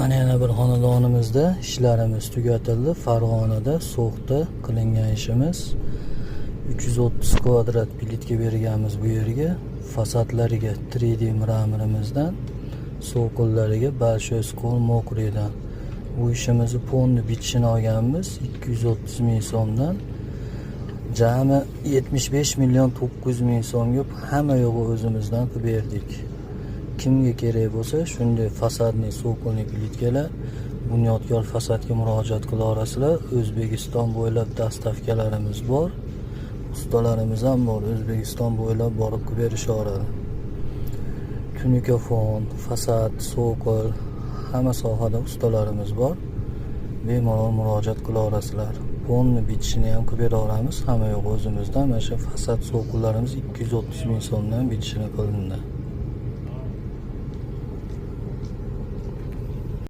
Mana yana bir xonadonimizda ishlarimiz tugatildi. Farg'onada, So'xda qilingan ishimiz. 330 kvadrat plitka berganmiz bu yerga. Fasadlariga 3D мрамор imizdan, so'qillariga большой скол мокрый dan. Bu ishimizni полный bitishini olganmiz 230 ming so'mdan. Jami 75 million 900 ming so'mga hamma yo'g'i o'zimizdan qilib berdik. Kimga kerak bo'lsa, shunday фасадный, цокольный plitkalar Bunyodkor fasadga murojaat qila olasizlar. O'zbekiston bo'ylab доставка larimiz bor. Ustalarimiz ham bor, O'zbekiston bo'ylab borib qilib berishaveradi. Tunuka fon, fasad, цоколь, hamma sohada ustalarimiz bor. Bemalol murojaat qila olasizlar. Полный bitishini ham qilib bera olamiz. Hamma yo'q o'zimizdan. Mana shu fasad, цоколь larimiz 230 ming so'mdan bitishini qilindi.